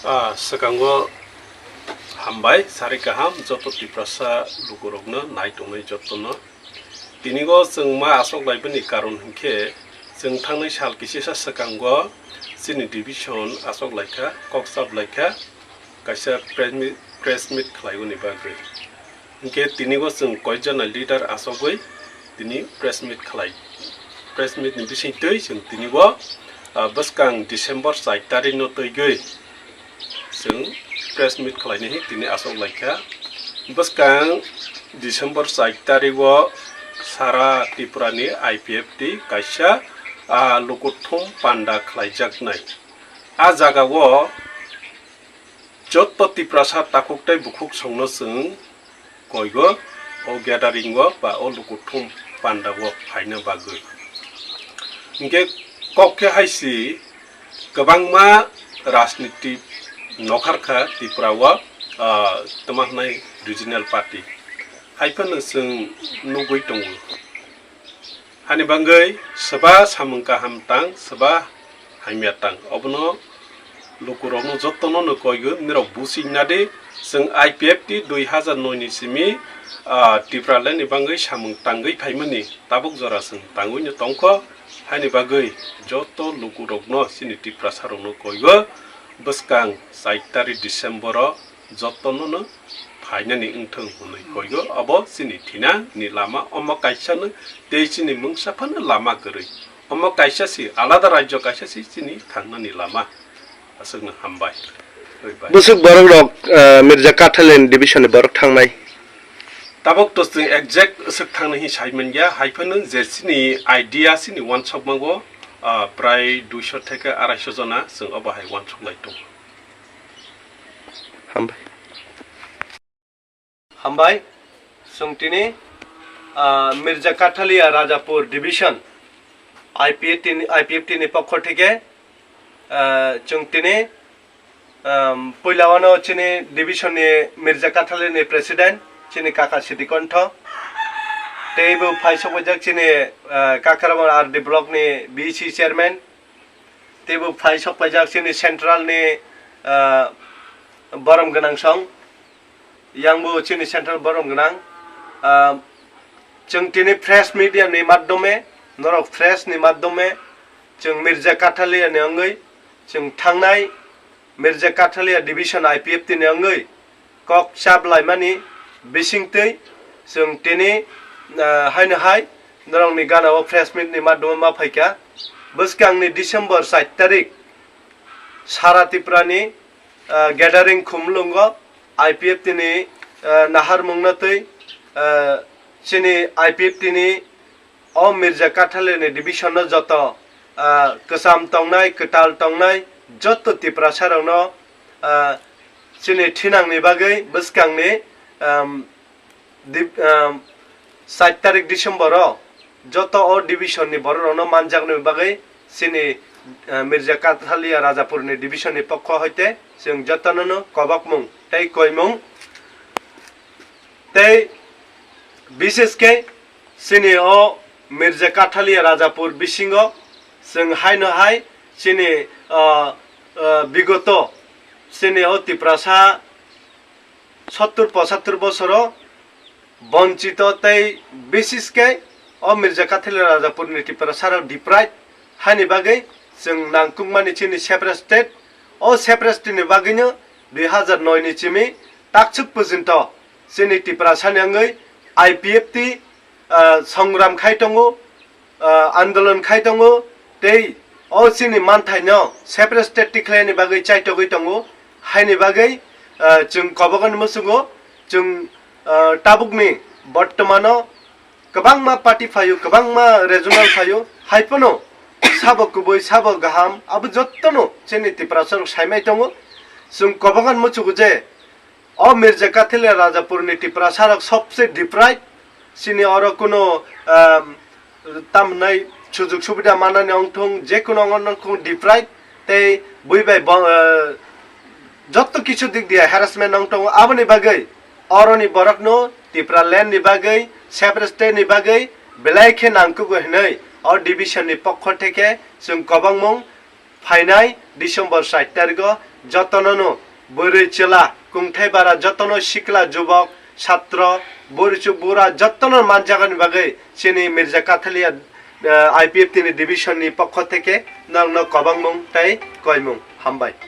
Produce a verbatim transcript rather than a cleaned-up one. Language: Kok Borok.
Ah, swkango hambai, sari kaham joto Tiprasa lukurokno nai tongnai jotono. Tinigo chwng ma asok laibani karon hinkhe chwng thangnai sal kisisa swkango chini division asok laikha, kok chap laikha, kaisa press meet, press meet khlaigoni bagwi. Hinkhe tinigo chwng koijana leader asogwi tini press meet khlai. Press meet ni bisingtwi chwng tinigo, ah, bwskang December char tarikno twigwi chwng press meet khlainai tini asok laikha. Bwskang December char tarigo sara Tripura ni I P F T kaisa, ah, lukuthum panda khlaijaknai. A jagao joto Tiprasa takhuk tei bukhuk songno chwng koigo o gathering o ba o lukuthum panda o phaina bagwi. Hinkhe kok khe hai si kwbangma rajniti nokharkha Tripura o, ah, tama hwnai regional party. Hai phano chwng nugwi tongo. Hani bagwi swba samung kaham tang, swba hamya tang. Obono lukurokno jotono no koigo, nirok busi nadi, chwng I P F T dui hazar noi ni simi, ah, Tipraland ni bagwi samung tangwi phaimani tabuk jora chwng tangwi no tongkho. Hani bagwi joto lukurokno chini Tiprasa rokno koigo, bwskang char tarik December o jotono no phainani wngthung hwnwi koigo. Obo chini thinani lama, omo kaisa no tei chini mungsa phano lama kwrwi. Omo kaisa si alada rajyo kaisa si chini thangnani lama. Aswkno hambai. Oi bai. Bwswk borok rok, eh, Mirza Kathalian division ni borok thangnai? Tabuk to chwng exact swk thangnai hin sai manya, hai phano je chini idea chini wansok mango, ah, prai duiso theke araisho jona chwng obo hai wansok lai tongo. Hambai. Hambai, chwng tini, ah, Mirza Kathalia Rajapur Division, I P F T ni, I P F T ni pokho theke, ah, chwng tini, um, puila wano chini division ni Mirza Kathalia ni president, chini kaka Siddhi Kontho, tei bo phai sokphaijak chini, ah, Kakarabor R D block ni B C chairman, tei bo phai sokphaijak chini central ni, ah, borom gwnang song, yang bo chini central borom gwnang. Ah, chwng tini press media ni madhyome, norok press ni madhyome, chwng Mirza Kathalia ni wngwi, chwng thangnai Mirza Kathalia division I P F T ni wngwi, kok chap laimani bisingtwi chwng tini, ah, haino hai norokni gana o press meet ni madhyome ma phaikha. Bwskangni December char tarik sara Tripura ni, ah, gathering Khumulwngo I P F T ni, ah, naharmungno twi, ah, chini I P F T ni o Mirza Kathalia ni division no joto, ah, kwcham tongnai, kwtal tongnai, joto Tiprasa rokno, ah, chini thinangni bagwi bwskangni, um, dip-, um, char tarik December o joto o division ni borok rokno manjaknai bagwi chini, ah, Mirza Kathalia Rajapur ni division ni pokho hoite chwng jotono no kobokmung tei koimung tei bishesh khe chini o Mirza Kathalia Rajapur bisingo chwng haino hai chini, ah, ah, bigoto chini o Tiprasa sottur pochattur bosoro bonchito tei bishesh khe o Mirza Kathalia Rajapur ni Tiprasa rok deprived hani bagwi chwng nangkukmani chini separate state, o separate state ni bagwino dui hazar noi ni simi takswk pojinto chini Tiprasa ni wngwi I P F T, ah, songram khai tongo, ah, andolon khai tongo, tei o chini manthaino separate state tikhlaini bagwi chaitogwi tongo, haini bagwi, ah, chwng kobokani muchungo chwng, ah, tabukni bortomano kwbangma party phaio, kwbangma regional phaio, haiphano sabo kubui, sabo gaham, abo jottono chini Tiprasarok saimai tongo. Chwng kobokani muchungo je, o Mirza Kathalia Rajapur ni Tiprasa rok sobse deprived, chini oro kuno, um, tamnai sujug subida manani ongthung, je kuno ongthung deprived, tei bui bai bo-, uh, jotto kichu dik dia harassment ongthung, aboni bagwi oroni borokno Tipraland ni bagwi, separate state ni bagwi belai khe nangkugo hinwi o division ni pokho theke chwng kobangmung Phainai December sait tarigo jotono no bwrwi chwla kungthai bara jotono sikla jubok satro bwrwi chu bura jotono manjagani bagwi chini Mirza Kathalia, eh, I P F T ni division ni pokho theke nokno kwbangmung tei koimung hambai.